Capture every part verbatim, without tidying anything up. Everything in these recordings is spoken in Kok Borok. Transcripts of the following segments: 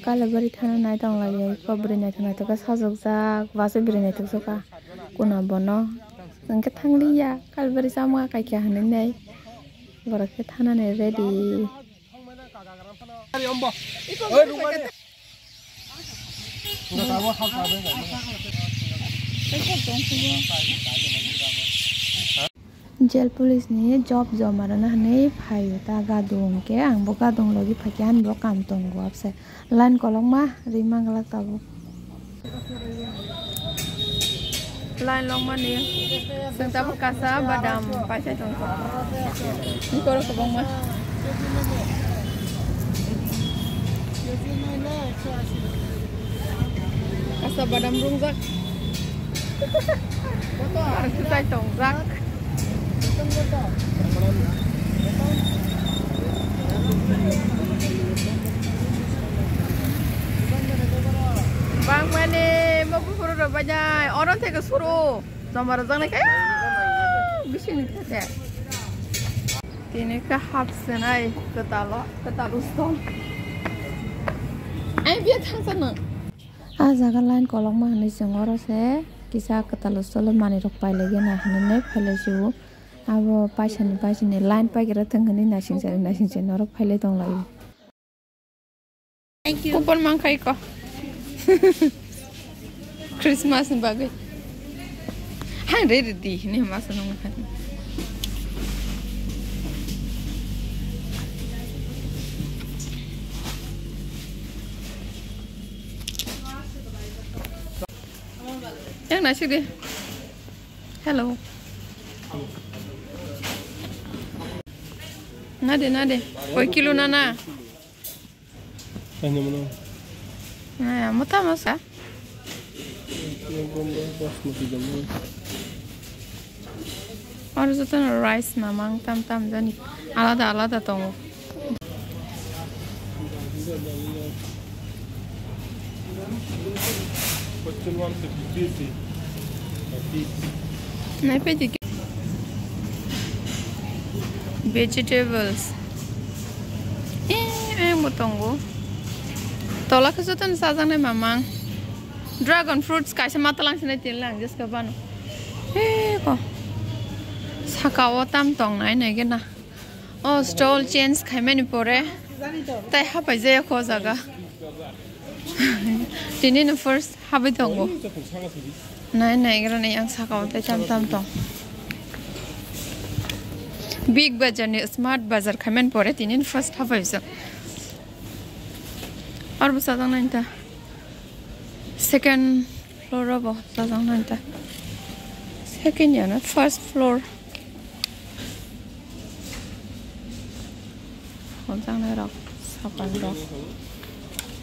Kalabari thana nai tong lai, iko bwrwi naithok naithok khe sajokjak, bwsai bwrwi naithok sokha. Kuna bono hwnkhe thangliya, Kalabari chamung akai kha hinwi nai. Borok khe thanani ready. Jail police ni job joma rwna hinwi phaio ta gadung hwnkhe, ang bo gadung logi phaikhe ani bo kam tongo abse. Line kolokma ri manglak tabuk. Line longmani chwng tabuk kasa badam paisai tongkha. Ni korok kwbangma. Kasa badam rungjak. Aro swchai tongjak. Bangmani mokol phuru rok bai jai, oro theke suru. Joma rwjaknai khe bisingni theke. Tini khe hapsenai kwtalo, kwtal ustol. Ai biya thangsa nang. Ah jaga line kolokma hinwi chwng oro se kisa kwtal ustol manwi rok pailai gana hinwi nai phailai sio. Abo paisani paisani line paigra thwng hinwi naisingsa naisingsa norok phailai tonglaio. Thank you. Coupon mankha iko. Christmas ni bagwi. Hai re re di ni masa nang kha. Yang nasi di. Hello. Nade nade. Koi kilo nana? Kanya mana? Nah, mota masa. Yang bomba basmati jamu. Oro jotono rice mamang tam tam jani alada alada tongo. Naipaidi vegetables. Eh, ayang bo tongo. Tola khe jotono chajaknai mamang. Dragon fruits kaisa matalang sinai tinlang jeska bano. He ko. Saka o tam tong nai nai gena. O stall change khaimani pore tai hapai jaya ko jaga. Tini no first habai tongo. Nai nai gra nai ang saka o tai tam tam tong. Big Bazaar ni smart bazar khaimani pore tini no first hapai jang. Arbo sajak nai ta. Second floor o bo chajak nai ta. Second ya na first floor. Hojak nai rok sapan rok.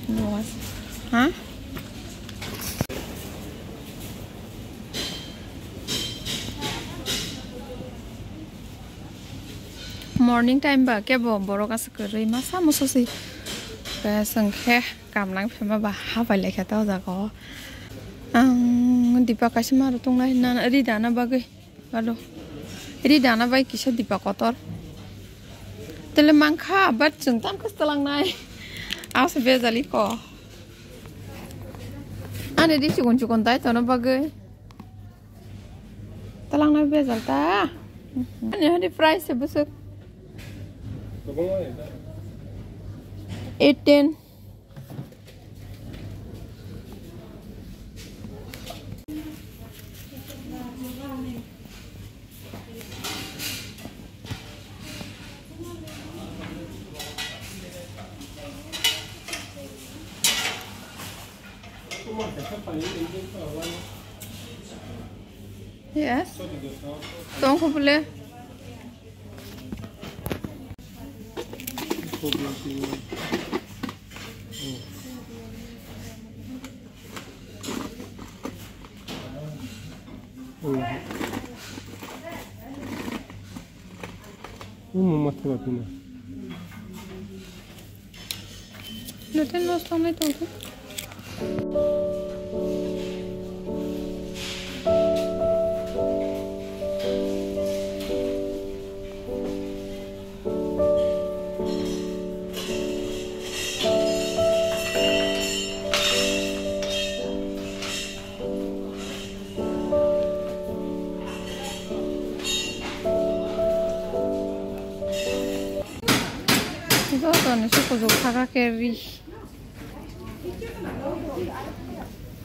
Nuas. Ha? Morning time ba kebo borok aswk kwrwi masa musa se. Khe chwng khe kamlang phema ba hapai laikha ta o jaga o. Ang dipa kaisa ma rw tong nai na ri dana bagwi. Alo. Ri dana bai kisa dipa kotor. Tele mankha but chwng tam khe twlang nai. Asa bejali ko. Ani ri chikon chikon dai tono bagwi. Talang na bejal ta. Ani hadi price se busuk. Eighteen. Yes. Tong ko bole. Uma matwa pina. Note nosto nai tongkhe. Joto ni se kuchuk saka khe ri.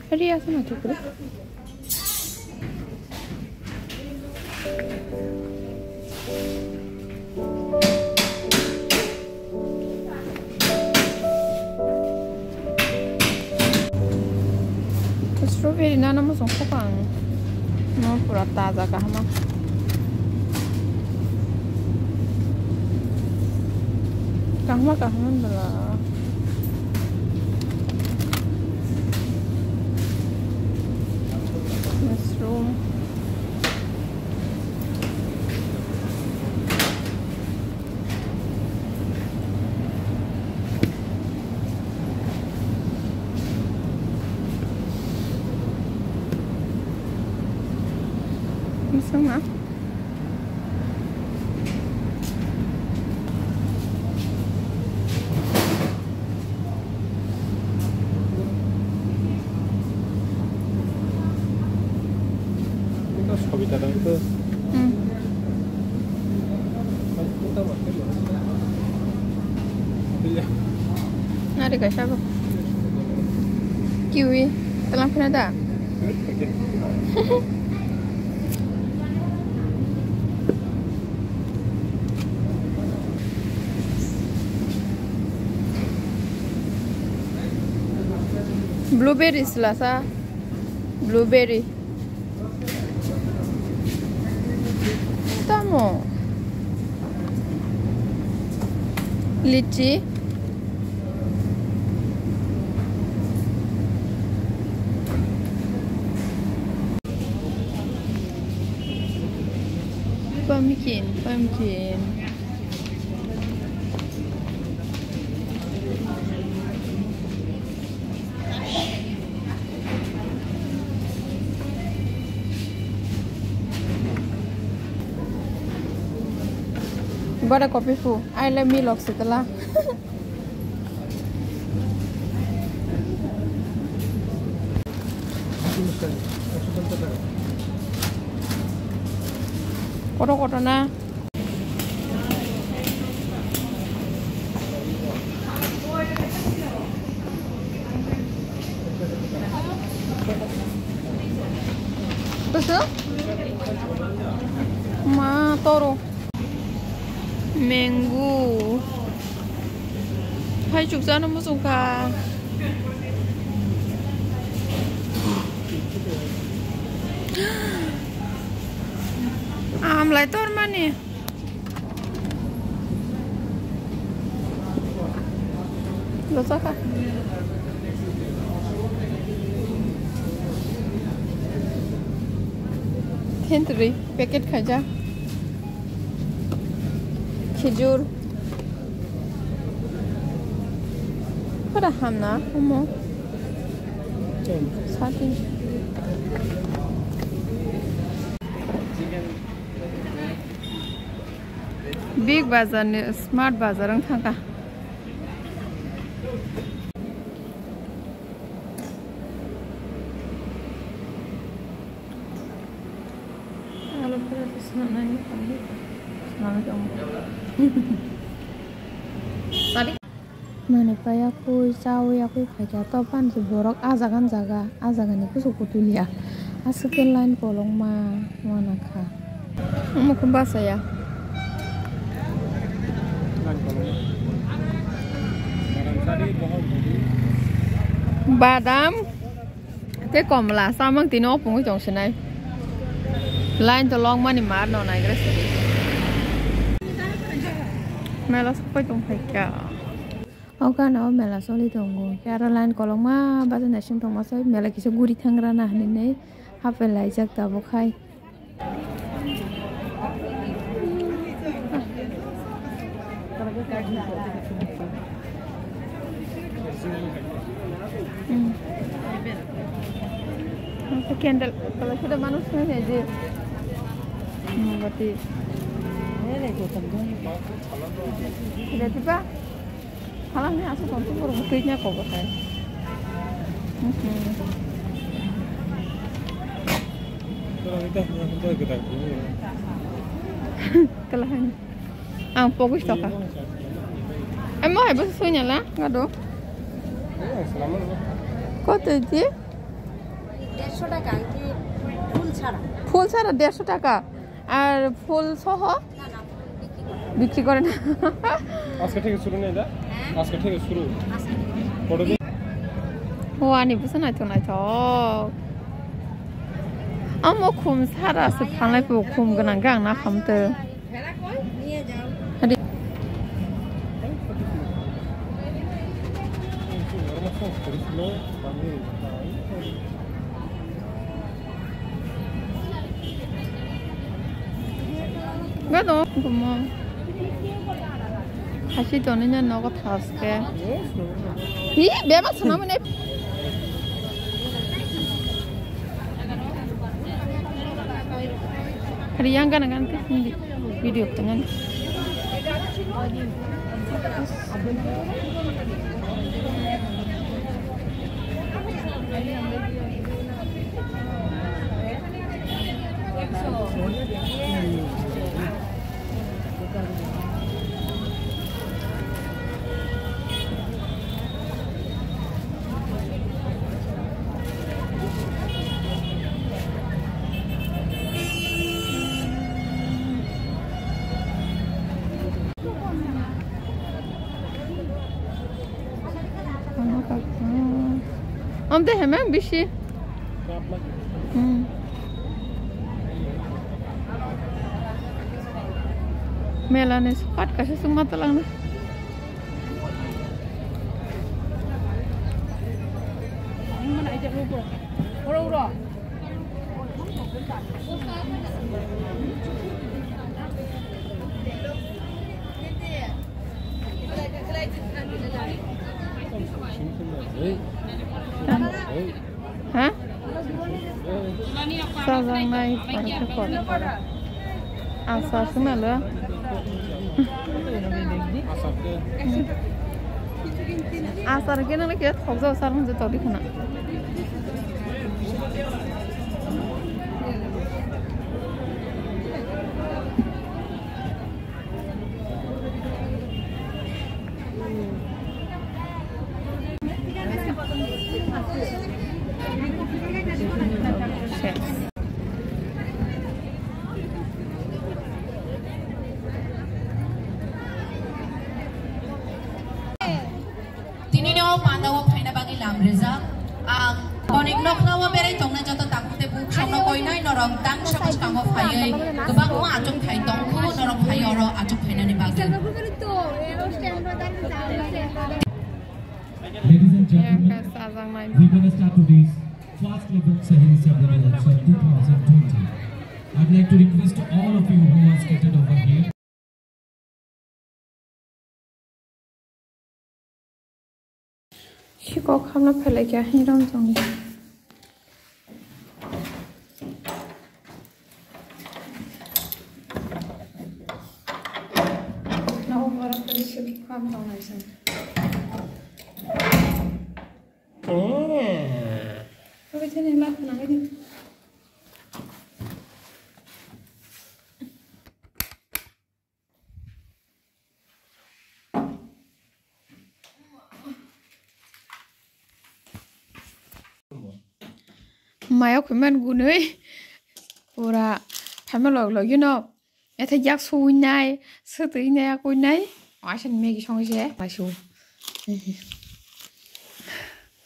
Ri aswk na thukro. Strawberry nana muchung kha ang. No pura taja kaham. Kaham kaham bela. Mushroom. Bising na. Sobita dang tu. Hmm. Nari kaisa bo. Kiwi. Talang phina da. Blueberry silasa. Blueberry. Tamo. Litchi. Pumpkin, pumpkin. Bada kopi fu, I love me lok sitala. Koto koto na. Beso? Ma toro. Mango. Hai chukjano muchungkha. Amlai tormani. Lo chakha. Thentwrwi packet khaijak. Khijur. Pada hamna omo. Sati. Big Bazar ni Smart Bazar wng thangkha. Alo pura swnamnani phalwi swnamwi tongo. Tadi. Manwi paiya kwi chawi yakwi phaikha, to phan se borok ah jaga ni jaga, ah jaga ni kusu kutulia. Aswk khe line kolokma wanakha. Omo khe bachaya. Badam. Tei komla samung tini opungwi tong sinai. Line to long mani mar no naigra sidi. Mela sopai tong phaikha. O gana o mela choli tongo. Khe aro line kolokma bacha naising tongma soi mela kisa guri thangrana hinwi nei haphai laijak tabuk hai. Hmm. Candle, kalau sudah manusia ni aja. Hmm, berarti. Sudah tiba? Halangni aswk tongthok borok bo twi nya kok bo hai. Kwlahani. Ang pogwi tokha. Amo hai bwswk soi nala gado. Koto di? দেড়শো টাকা, এটি ফুল ছাড়া। ফুল ছাড়া দেড়শো টাকা, আর ফুল সহ? না, না, বিক্রি করে না। আজকে থেকে শুরু নেই দা? হ্যাঁ। আজকে থেকে শুরু। আজকে থেকে। কতদিন? O ani bwsa naithok naithok. Amo khum sara se phalnai, khum gwnang khe ang na khamtwi. Hadi. Gado, gumo. Khasi tonina nogo thaske. Hi, bebak swnamani. Hari yang gana gana ke hindi video tengah. Om de hemang bisi. Hmm. Mela ni sukat kaisa sungma talang na. Ha? Sajak nai, achar se malo. Achar ke nang ke thok jao sar hwn je todi khuna. Tini no panda o phaina bagwi lam rijak. Ang konik nokna o berai tongna joto takhuk tei bukhuk songno koinai norok tang samung tang o phaiwi kwbangma achuk thai tongkhu norok phai oro achuk phainani bagwi. Ladies and gentlemen, we're gonna start today's first level Saheli Sabri Mahotsav two thousand twenty. I'd like to request all of you who are scattered over here. Sikok hamna phelai kha hinwi rom jongni. Nogo borok tei sikok ham tongnai se. Oke, sini lak nang ini. Maya khuiman gunui pura phaima log log, you know, ethe yak suinai, sutui nai, akui nai, asen Maggie song se, maisu.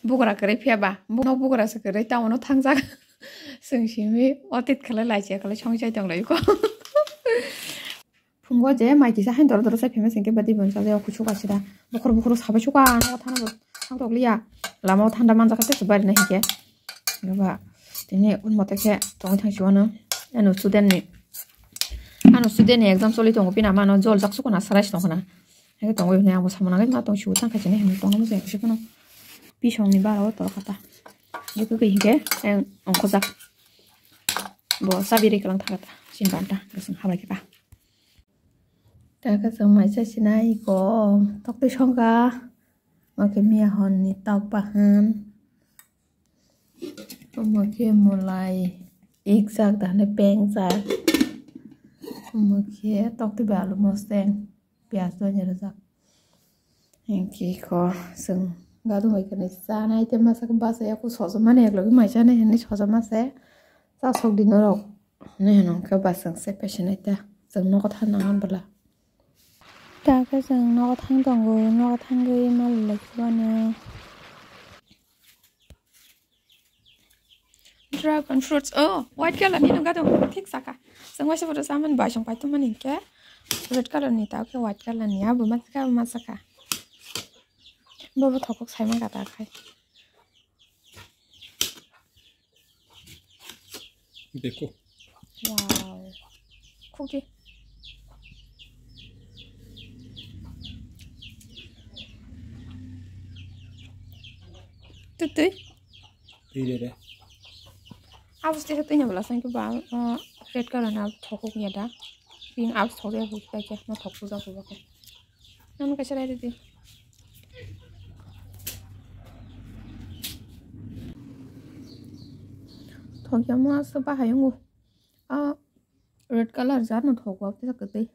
Bugra kwrwi phiya ba, nok bugra se kwrwi, town o thangjak. Chwng simi otit khalai lai, chaya khalai song chai tong lai ko. Phungo je mai kisa hain doro doro chai phaima singke badi bon chajai o kuchuk asida. Bokhor bokhor sabai suka ano thana bo thang tok liya. Lama o thanda manjak khe bari na hike. Ba tini un mote khe tongwi thang siwano. Ano student ni, ano student ni exam choli tongo, pina mano jol jak sukuna salai si tongkhana. Hake tongwi hwnwi ang bo samung nangwi ma tong siwo tang khaisani hinwi tongna muchung se phano. Pisong ni bara o tor kha ta. Hake khe hingke ang ongkhojak. Bo sabi ri kwlang thang kha ta. Sin banta kwswng habai khe ta. Ta kwswng mai cha sinai ko tok twi songkha. Oke miya hon ni tok bahan. Omo khe mwlai ikjak, dahne pengjak. Omo khe tokti bai alu moseng, piyaj doini rwjak. Hingke ko chwng gadu hai khe chanai te masa khe basa ya ku sojoma ni eklogi mai chanai hinwi sojoma se cha sok di norok hinwi hino khe basa se paisinai ta chwng nogo thang nang bwla. Ta khe chwng nogo thang tongo, nogo thangwi mal lai khe bono. Dragon fruits, oh, white color ni nungka dong, thik saka. Chwng waisa photo saman bai song pai tongmani hinkhe red color ni tao khe white color ni abo ma saka, abo ma saka. Bobo thokok saima gata khai. Beko. Wow. Khukdi. Twi twi. Twi de de. Abos tisa twi na bwla sangke ba, uh, red color na thokok ya da. Pink abos thok ya bu kai ke no thok puja puja ke. Nang kaisa rai di. Thok ya mo asa ba hayung. Ah, red color jar no thok wa tisa kwtwi.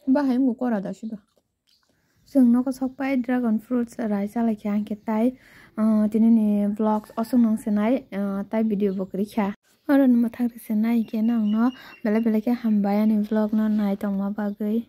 Bahai wngkha kora da sido. Chwng nogo sok pai dragon fruits rai chalai kha hwnkhe tai, ah, tini ni vlogs oswk nung se nai, ah, tai video bo kwrwi kha. Oro ni mwthang rwse nai khe nang no belai belai khe hambai ani vlog no nai tongma bagwi.